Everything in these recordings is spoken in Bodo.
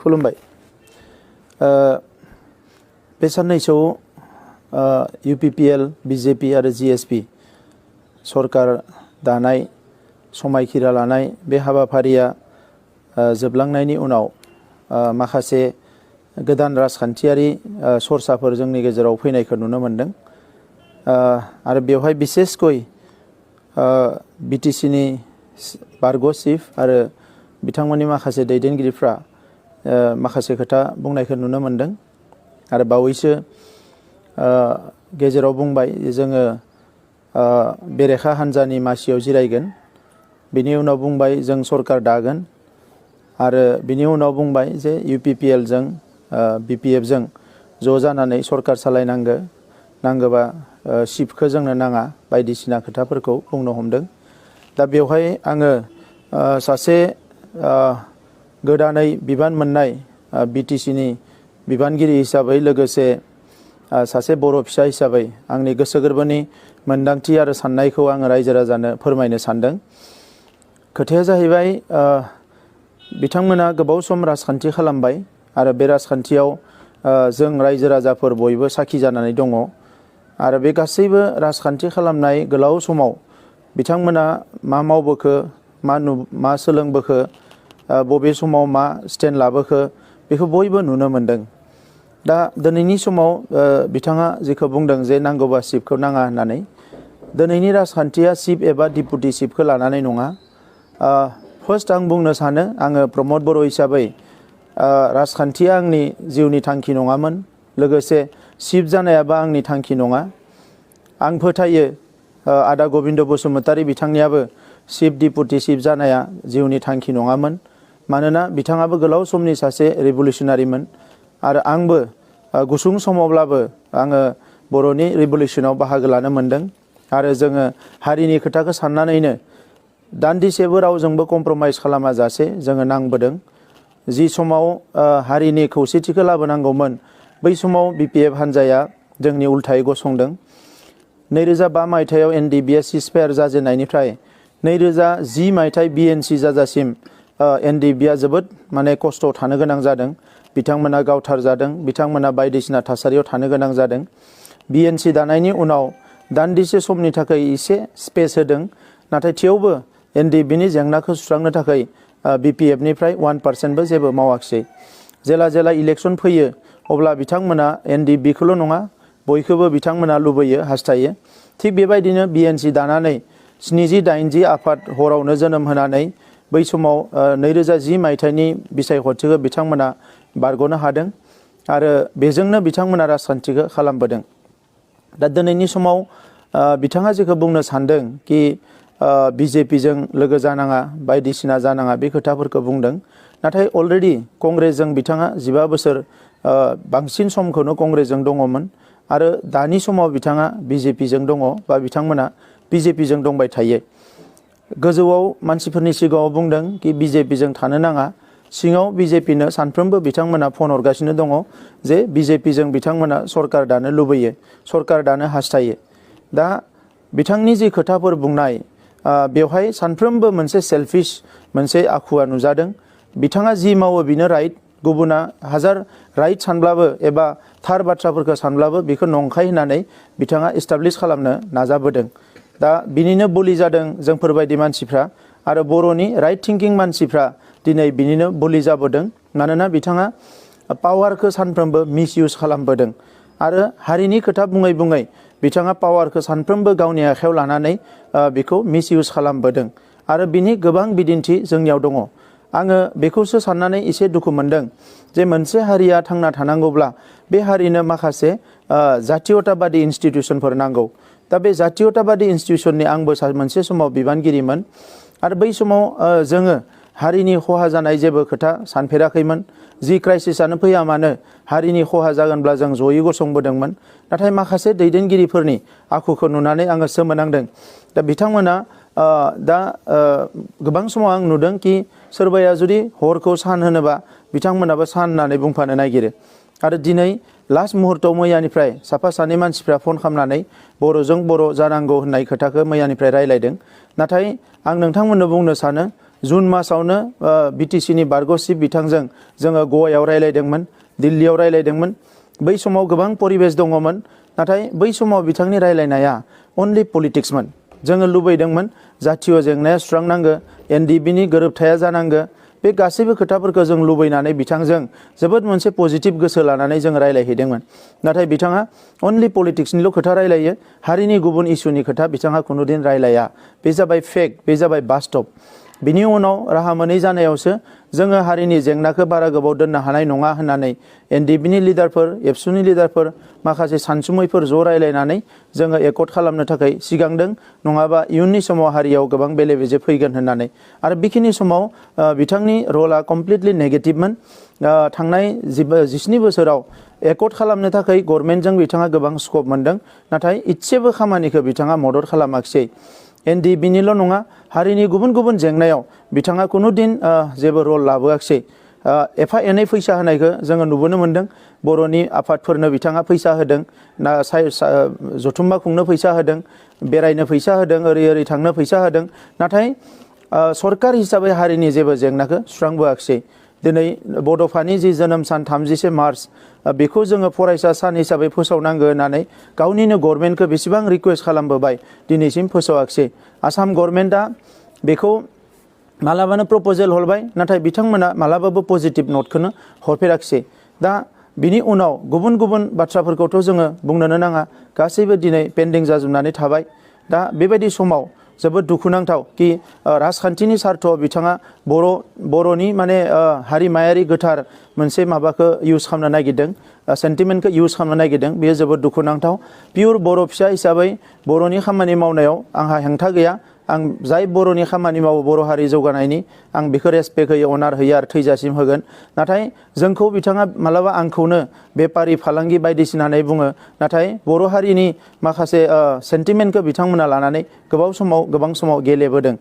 खुलुमबाय। बे साननैसोआव UPPL, BJP आरो GSP सरकार दानाय समायखिरा लानाय बे हाबाफारिया जोबलांनायनि उनाव माखासे गोदान राजखान्थियारि सरसाफोर जोंनि गेजेराव फैनायखौ नुनो मोनदों। आरो बेवहाय बिसेसकय BTC नि बारग' चिफ आरो बिथांमोननि माखासे दैदेनगिरिफ्रा माखासे खोथा बुंनायखौ नुनो मोनदों। आरो बावैसो गेजेराव बुंबाय जोङो बेरेखा हान्जानि मासियाव जिरायगोन, बिनि उनाव बुंबाय जों सरकार दागोन, आरो बिनि उनाव बुंबाय जे UPPL जों BPF जों ज' जानानै सरकार सालायनांगो, नांगोबा चिफखौ जोंनो नाङा बायदिसिना खोथाफोरखौ बुंनो हमदों। दा बेवहाय आङो सासे गोदानै बिबान मोननाय BTC नि बिबानगिरि हिसाबै लोगोसे सासे बर' फिसा हिसाबै आंनि गोसो गोरबोनि मोन्दांथि आरो साननायखौ आङो रायजो राजानो फोरमायनो सानदों। खोथाया जाहैबाय बिथांमोना गोबाव सम राजखान्थि खालामबाय आरो बे राजखान्थियाव जों रायजो राजाफोर बयबो साखि जानानै दङ। आरो बे गासैबो राजखान्थि खालामनाय गोलाव समाव बिथांमोना मा मावबोखो, मा सोलोंबोखो, बबे समाव मा स्टेन्ड लाबोखो बेखौ बयबो नुनो मोनदों। दा दिनैनि समाव बिथाङा जेखौ बुंदों जे नांगौबा चिफखौ नाङा होननानै, दिनैनि राजखान्थिया चिफ एबा डिपुटि चिफखौ लानानै नङा। फार्स्ट आं बुंनो सानो, आङो प्रमद बर' हिसाबै राजखान्थिया आंनि जिउनि थांखि नङामोन, लोगोसे चिफ जानायाबो आंनि थांखि नङा। आं फोथायो आदा गबिन्द बसुमतारी बिथांनियाबो चिफ डिपुटि चिफ जानाया जिउनि थांखि नङामोन, मानोना बिथाङाबो गोलाव समनि सासे रिभलिउसनारिमोन आरो आंबो गुसुं समावब्लाबो आङो बर'नि रिभलिउसनाव बाहागो लानो मोनदों। आरो जोङो हारिनि खोथाखौ साननानैनो दान्दिसेबो रावजोंबो कमप्रमाइज खालामाजासे जोङो नांबोदों। जि समाव हारिनि खौसेथिखौ लाबोनांगौमोन बै समाव BPF हान्जाया जोंनि उल्थायै गसंदों। 2005 मायथाइयाव NDBA सिजफायार जाजेननायनिफ्राय 2010 मायथाइ BNC जाजासिम NDBA जोबोद खस्थ'आव थानो गोनां जादों। बिथांमोना गावथारजादों, बिथांमोना बायदिसिना थासारियाव थानो गोनां जादों। BNC दानायनि उनाव दान्दिसे समनि थाखाय एसे स्पेस होदों, नाथाय थेवबो NDBनि जेंनाखौ सुस्रांनो थाखाय BPFनिफ्राय 1%बो जेबो मावाखिसै। जेला इलेक्सन फैयो अब्ला बिथांमोना NDBखौल' नङा बयखौबो बिथांमोना लुबैयो, हास्थायो। थिग बेबायदिनो BNC दानानै 70-80 आफाद हरावनो जोनोम होनानै बै समाव 2010 मायथाइनि बिसायख'थिखौ बिथांमोना बारग'नो हादों आरो बेजोंनो बिथांमोना राजखान्थिखौ खालामबोदों। दा दिनैनि समाव बिथाङा जेखौ बुंनो सानदों कि BJPजों लोगो जानाङा, बायदिसिना जानाङा, बे खोथाफोरखौ बुंदों। नाथाय अलरेडि कंग्रेसजों बिथाङा 15 बोसोर बांसिन समखौनो कंग्रेसजों दङमोन आरो दानि समाव बिथाङा BJPजों दङ बा बिथांमोना BJPजों दंबाय थायो। गोजौआव मानसिफोरनि सिगाङाव बुंदों कि BJPजों थानो नाङा, सिङाव BJPनो सानफ्रोमबो बिथांमोना फन हरगासिनो दङ जे BJPजों बिथांमोना सरकार दानो लुबैयो, सरकार दानो हास्थायो। दा बिथांनि जि खोथाफोर बुंनाय बेवहाय सानफ्रोमबो मोनसे सेल्फिश मोनसे आखुवा नुजादों। बिथाङा जि मावो बेनो राइट, गुबुना हाजार राइट सानब्लाबो एबा थार बाथ्राफोरखौ सानब्लाबो बेखौ नंखाय होननानै बिथाङा एस्टाब्लिश खालामनो नाजाबोदों। दा बिनिनो बुलि जादों जोंफोरबायदि मानसिफ्रा आरो बर'नि राइट थिंकिं मानसिफ्रा दिनै बिनिनो बुलि जाबोदों। मानोना बिथाङा पावारखौ सानफ्रोमबो मिसइउज खालामबोदों आरो हारिनि खोथा बुङै बुङै बिथाङा पावारखौ सानफ्रोमबो गावनि आखायाव लानानै बेखौ मिसइउज खालामबोदों आरो बिनि गोबां बिदिन्थि जोंनियाव दङ। आङो बेखौसो साननानै एसे दुखु मोनदों जे मोनसे हारिया थांना थानांगौब्ला बे हारिनो माखासे जातीयताबादि इन्स्टिटिउसनफोर नांगौ। दा बे जातीयताबादि इन्स्टिटिउसननि आंबो मोनसे समाव बिबानगिरिमोन आरो बै समाव जोङो हारिनि खहा जानाय जेबो खोथा सानफेराखैमोन। जि क्राइसिसआनो फैया मानो हारिनि खहा जागोनब्ला जों जयै गसंबोदोंमोन। नाथाय माखासे दैदेनगिरिफोरनि आखुखौ नुनानै आङो सोमोनांदों। दा बिथांमोना दा गोबां समाव आं नुदों कि सोरबाया जुदि हरखौ सान होनोबा बिथांमोनाबो सान होननानै बुंफानो नागिरो। आरो दिनै लास्ट मुहूर्तआव मैयानिफ्राय साफा सानै मानसिफ्रा फन खालामनानै बर'जों बर' जानांगौ होननाय खोथाखौ मैयानिफ्राय रायलायदों। नाथाय आं नोंथांमोननो बुंनो सानो जुन मासावनो बिटिसिनि बारग' चिफ बिथांजों जोङो गवायाव रायलायदोंमोन, दिल्लीयाव रायलायदोंमोन। बै समाव गोबां परिबेस दङमोन, नाथाय बै समाव बिथांनि रायलायनाया अनलि पलिटिक्समोन। जोङो लुबैदोंमोन जातीय जेंनाया सुस्रांनांगो, एनडिबिनि गोरोबथाया जानांगो। बे गासैबो खोथाफोरखौ जों लुबैनानै बिथांजों जोबोद मोनसे पजिटिभ गोसो लानानै जों रायलायहैदोंमोन। नाथाय बिथाङा अनलि पलिटिक्सनिल' खोथा रायलायो, हारिनि गुबुन इस्युनि खोथा बिथाङा खुनुदिन रायलाया। बे जाबाय फेक्ट, बे जाबाय बास्तब। बिनि उनाव राहा मोनै जानायावसो जोङो हारिनि जेंनाखौ बारा गोबाव दोननो हानाय नङा होननानै एनडिबिनि लिडारफोर, एबसुनि लिडारफोर, माखासे सानसुमैफोर ज' रायलायनानै जोङो एकर्ड खालामनो थाखाय सिगांदों। नङाबा इयुननि समाव हारियाव गोबां बेले बेजे फैगोन होननानै। आरो बेखिनि समाव बिथांनि रला कमप्लिटलि नेगेटिभमोन। थांनाय 17 बोसोराव एकर्ड खालामनो थाखाय गभर्नमेन्टजों बिथाङा गोबां स्कप मोनदों, नाथाय इसेबो खामानिखौ बिथाङा मदद खालामाखिसै। एनडिबिनिल' नङा, हारिनि गुबुन गुबुन जेंनायाव बिथाङा खुनुदिन जेबो रल लाबोआखिसै। एफा एनै फैसा होनायखौ जोङो नुबोनो मोन्दों। बर'नि आफादफोरनो बिथाङा फैसा होदों, जथुम्मा खुंनो फैसा होदों, बेरायनो फैसा होदों, ओरै ओरै थांनो फैसा होदों। नाथाय सरकार हिसाबै हारिनि जेबो जेंनाखौ सुस्रांबोआखिसै। दिनै बड'फानि जि जोनोम सान 30 मार्च बेखौ जोङो फरायसा सान हिसाबै फोसावनांगौ होननानै गावनिनो गभर्नमेन्टखौ बेसेबां रिकुवेस्ट खालामबोबाय, दिनैसिम फोसावाखिसै। आसाम गभर्नमेन्टआ बेखौ मालाबानो प्रप'जेल हरबाय, नाथाय बिथांमोना मालाबाबो पजिटिभ नटखौनो हरफेराखिसै। दा बिनि उनाव गुबुन गुबुन बाथ्राफोरखौथ' जोङो बुंनोनो नाङा, गासैबो दिनै पेन्डिं जाजोबनानै थाबाय। दा बेबायदि समाव जोबोद दुखुनांथाव कि राजखान्थिनि सार्थआव बिथाङा बर'नि माने हारिमायारि गोथार मोनसे माबाखौ इउज खालामनो नागिरदों, सेन्टिमेन्टखौ इउज खालामनो नागिरदों। बेयो जोबोद दुखुनांथाव। पियर बर' फिसा हिसाबै बर'नि खामानि मावनायाव आंहा हेंथा गैया। आं जाय बर'नि खामानि मावो बर' हारि जौगानायनि, आं बेखौ रेसपेक्ट होयो, अनार होयो आरो थैजासिम होगोन। नाथाय जोंखौ बिथाङा मालाबा आंखौनो बेपारि फालांगि बायदिसिना होननानै बुङो, नाथाय बर' हारिनि माखासे सेन्टिमेन्टखौ बिथांमोना लानानै गोबां समाव गेलेबोदों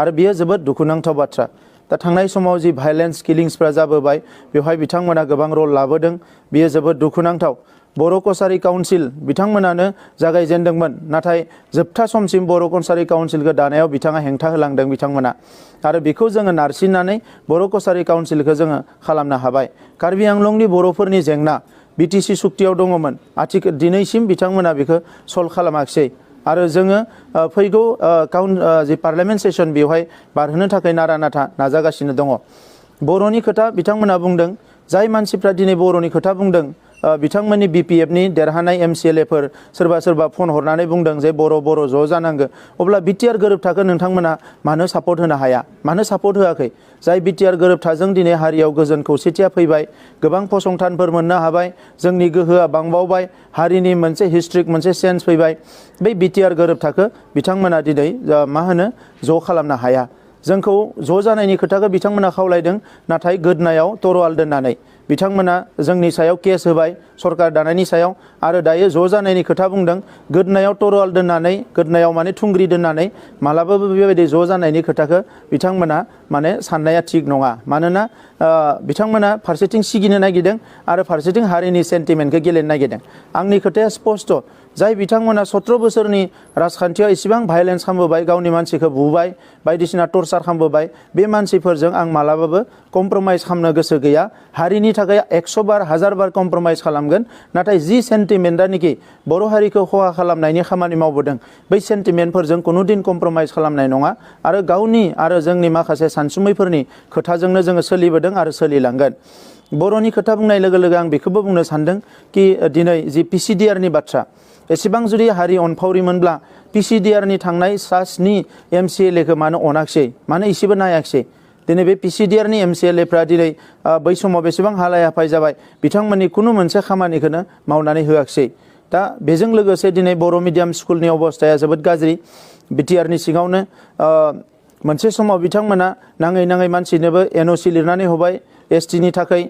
आरो बियो जोबोद दुखुनांथाव बाथ्रा। दा थांनाय समाव जि भायलेन्स किलिंसफ्रा जाबोबाय, बेवहाय बिथांमोना गोबां रल लाबोदों। बियो जोबोद दुखुनांथाव। बर' कसारि काउन्सिल बिथांमोनानो जागायजेनदोंमोन, नाथाय जोबथा समसिम बर' कसारि काउन्सिलखौ दानायाव बिथाङा हेंथा होलांदों बिथांमोना। आरो बेखौ जोङो नारसिननानै बर' कसारि काउन्सिलखौ जोङो खालामनो हाबाय। कार्बि आंलंनि बर'फोरनि जेंना बिटिसि सुक्तियाव दङमोन, दिनैसिम बिथांमोना बेखौ सल्भ खालामाखिसै। आरो जोङो फैगौ जि पार्लियामेन्ट सेसन बेवहाय बारहोनो थाखाय नारा नाथा नाजागासिनो दङ। बर'नि खोथा बिथांमोना बुंदों, जाय मानसिफ्रा दिनै बर'नि खोथा बुंदों, बिथांमोननि बिपिएफनि देरहानाय एमसिएलएफोर सोरबा फोन हरनानै बुंदों जे बर' ज' जानांगौ। अब्ला बिटिआर गोरोबथाखौ नोंथांमोना मानो सापर्ट होनो हाया, मानो सापर्ट होआखै? जाय बिटिआर गोरोबथाजों दिनै हारियाव गोजोन खौसेथिया फैबाय, गोबां फसंथानफोर मोननो हाबाय, जोंनि गोहोआ बांबावबाय, हारिनि मोनसे हिस्ट्रिक मोनसे सेन्स फैबाय। बै बिटिआर गोरोबथाखौ बिथांमोना दिनै ज' खालामनो हाया। जोंखौ ज' जानायनि खोथाखौ बिथांमोना खावलायदों, नाथाय गोदनायाव तरवाल दोननानै बिथांमोना जोंनि सायाव केस होबाय, सरकार दानायनि सायाव। आरो दायो ज' जानायनि खोथा बुंदों, गोदनायाव तरवाल दोननानै, गोदनायाव माने थुंग्रि दोननानै मालाबाबो बेबायदि ज' जानायनि खोथाखौ बिथांमोना माने साननाया थिग नङा। मानोना बिथांमोना फारसेथिं सिगिनो नागिरदों आरो फारसेथिं हारिनि सेन्टिमेन्टखौ गेलेनो नागिरदों। आंनि खोथाया स्पस्ट, जाय बिथांमोना 17 बोसोरनि राजखान्थियाव इसेबां भायलेन्स खालामबोबाय, गावनि मानसिखौ बुबाय, बायदिसिना टर्चार खालामबोबाय, बे मानसिफोरजों आं मालाबाबो कमप्रमाइज खालामनो गोसो गैया। हारिनि थाखाय 100 बार 1000 बार कमप्रमाइज खालामगोन। नाथाय जि सेन्टिमेन्टआनोखि बर' हारिखौ खहा खालामनायनि खामानि मावबोदों, बै सेन्टिमेन्टफोरजों कुनुदिन कमप्रमाइज खालामनाय नङा। आरो गावनि आरो जोंनि माखासे सानसुमैफोरनि खोथाजोंनो जोङो सोलिबोदों आरो सोलिलांगोन। बर'नि खोथा बुंनाय लोगो लोगो आं बेखौबो बुंनो सानदों कि दिनै जि पिसिडिआरनि बाथ्रा, एसेबां जुदि हारि अनफावरिमोनब्ला पिसिडिआरनि थांनाय 7 एमसिएलएखौ मानो अनाखिसै, मानो इसेबो नायाखिसै? दिनै बे पिसिडिआरनि एमसिएलएफ्रा दिनै बै समाव बेसेबां हालाय हाफाय जाबाय, बिथांमोननि खुनु मोनसे खामानिखौनो मावनानै होआखिसै। दा बेजों लोगोसे दिनै बर' मिडियाम स्कुलनि अबस्थाया जोबोद गाज्रि। बिटिआरनि सिङावनो मोनसे समाव बिथांमोना नाङै मानसिनोबो एनअसि लिरनानै होबाय एसटिनि थाखाय,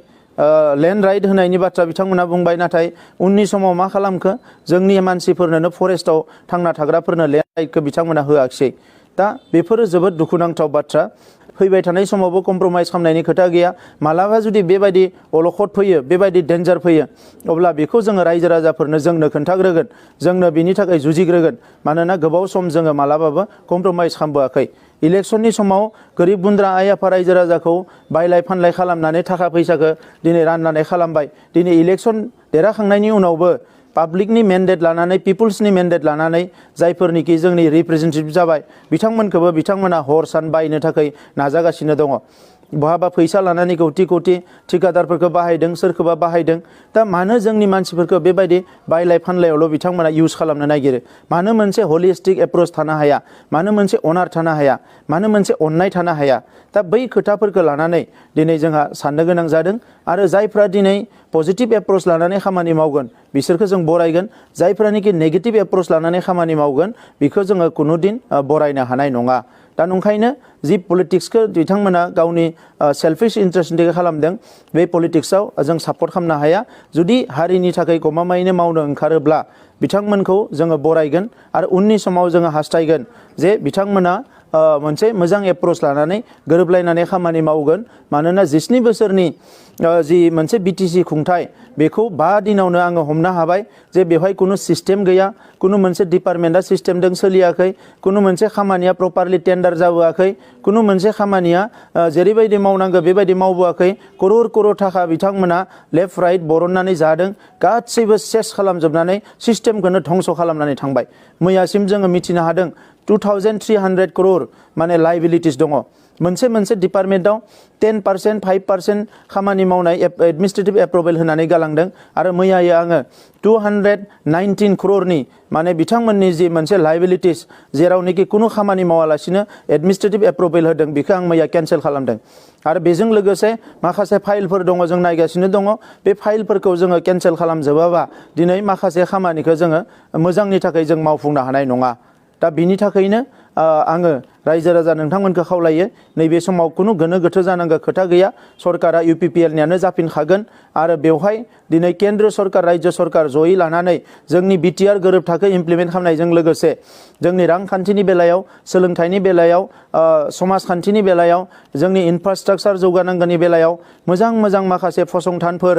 लेन्ड राइट होनायनि बाथ्रा बिथांमोना बुंबाय। नाथाय उननि समाव मा खालामखो, जोंनि मानसिफोरनो फरेस्टआव थांना थाग्राफोरनो लेन्ड राइटखौ बिथांमोना होआखिसै। दा बेफोरो जोबोद दुखुनांथाव बाथ्रा। फैबाय थानाय समावबो कमप्रमाइज खालामनायनि खोथा गैया। मालाबा जुदि बेबायदि अलखद फैयो, बेबायदि डेन्जार फैयो, अब्ला बेखौ जोङो रायजो राजाफोरनो जोंनो खोन्थाग्रोगोन, जोंनो बिनि थाखाय जुजिग्रोगोन। मानोना गोबाव सम जोङो मालाबाबो कमप्रमाइज खालामबोआखै। इलेक्शननि समाव गोरिब गुन्द्रा आइ आफा रायजो राजाखौ बायलाय फानलाय खालामनानै थाखा फैसाखौ दिनै राननानै खालामबाय। दिनै इलेक्शन देरहाखांनायनि उनावबो पाब्लिकनि मेन्डेट लानानै पिपुल्सनि मेन्डेट लानानै जायफोरनिखि जोंनि रिप्रेजेन्टेटिभ जाबाय बिथांमोनखौबो बिथांमोना हर सान बायनो थाखाय नाजागासिनो दङ। बहाबा फैसा लानानै कौटि कौटि ठिकादारफोरखौ बाहायदों, सोरखौबा बाहायदों। दा मानो जोंनि मानसिफोरखौ बेबायदि बायलाय फानलायावल' बिथांमोना इउज खालामनो नागिरो? मानो मोनसे हलिस्टिक एप्रोच थानो हाया? मानो मोनसे अनार थानो हाया? मानो मोनसे अननाय थानो हाया? दा बै खोथाफोरखौ लानानै दिनै जोंहा साननो गोनां जादों। आरो जायफ्रा दिनै पजिटिभ एप्रोच लानानै खामानि मावगोन बिसोरखौ जों बरायगोन। जायफ्रानिकि नेगेटिभ एप्रोच लानानै खामानि मावगोन बेखौ जोङो कुनु दिन बरायनो हानाय नङा। दा नंखायनो जि पलिटिक्सखौ बिथांमोना गावनि सेल्फिश इन्टारेस्टनि थाखाय खालामदों बे पलिटिक्सआव जों सापर्ट खालामनो हाया। जुदि हारिनि थाखाय गमामायैनो मावनो ओंखारोब्ला बिथांमोनखौ जोङो बरायगोन आरो उननि समाव जोङो हास्थायगोन जे बिथांमोना मोनसे मोजां एप्रोच लानानै गोरोबलायनानै खामानि मावगोन। मानोना 19 बोसोरनि जि मोनसे बिटिसि खुंथाय बेखौ 5 दिनावनो आङो हमनो हाबाय जे बेवहाय कुनु सिस्टेम गैया, कुनु मोनसे डिपार्टमेन्टआ सिस्टेमजों सोलियाखै, कुनु मोनसे खामानिया प्रपारलि टेन्डार जाबोआखै, कुनु मोनसे खामानिया जेरैबायदि मावनांगौ बेबायदि मावबोआखै। करोड़ करोड़ थाखा बिथांमोना लेफ्ट राइट बरननानै जादों। गासैबो सेस खालामजोबनानै सिस्टेमखौनो धंस खालामनानै थांबाय। मैयासिम जोङो मिथिनो हादों 2300 करोड़ माने लाइबिलिटिस दङ। मोनसे मोनसे डिपार्टमेन्टआव 10% 5% खामानि मावनाय एडमिनिस्ट्रेटिभ एप्रुभेल होनानै गालांदों। आरो मैयायै आङो 219 करोड़नि माने बिथांमोननि जि मोनसे लाइबिलिटिस जेरावनोखि कुनु खामानि मावालासिनो एडमिनिस्ट्रेटिभ एप्रुभेल होदों बेखौ आं मैया केन्सेल खालामदों। आरो बेजों लोगोसे माखासे फाइलफोर दङ जों नायगासिनो दङ। बे फाइलफोरखौ जोङो केन्सेल खालामजोबाबा दिनै माखासे खामानिखौ जोङो मोजांनि थाखाय जों मावफुंनो हानाय नङा। दा बिनि थाखायनो आङो रायजो राजा नोंथांमोनखौ खावलायो नैबे समाव कुनु गोनो गोथो जानांगौ खोथा गैया। सरकारा UPPLनियानो जाफिनखागोन आरो बेवहाय दिनै केन्द्र सरकार रायजो सरकार जयै लानानै जोंनि BTR गोरोबथाखौ इमप्लिमेन्ट खालामनायजों लोगोसे जोंनि रांखान्थिनि बेलायाव, सोलोंथाइनि बेलायाव, समाजखान्थिनि बेलायाव, जोंनि इनफ्रास्ट्राक्चार जौगानांगौनि बेलायाव मोजां मोजां माखासे फसंथानफोर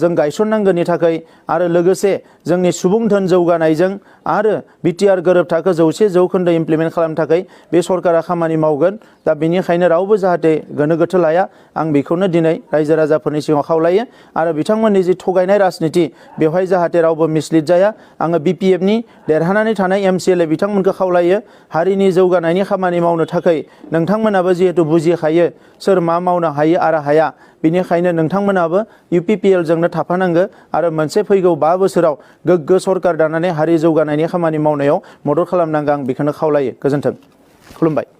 जों गायसननांगौनि थाखाय आरो लोगोसे जोंनि सुबुं धोन जौगानायजों आरो BTR गोरोबथाखौ 100% इमप्लिमेन्ट खालामनो थाखाय बे सरकारा खामानि मावगोन। दा बेनिखायनो रावबो जाहाथे गोनो गोथो लाया आं बेखौनो दिनै रायजो राजाफोरनि सिगाङाव खावलायो। आरो बिथांमोननि जि थगायनाय राजनिति बेवहाय जाहाथे रावबो मिसलिड जाया आङो BPFनि देरहानानै थानाय MCLA बिथांमोनखौ खावलायो हारिनि जौगानायनि खामानि मावनो थाखाय नोंथांमोनाबो जिहेतु बुजिखायो सोर मा मावनो हायो आरो हाया। बेनिखायनो नोंथांमोनाबो UPPLजोंनो थाफानांगौ आरो मोनसे फैगौ 5 बोसोराव गोग्गो सरकार दानानै हारि जौगानायनि खामानि मावनायाव मदद खालामनांगौ आं बेखौनो खावलायो। गोजोन्थों। खुलुमबाय।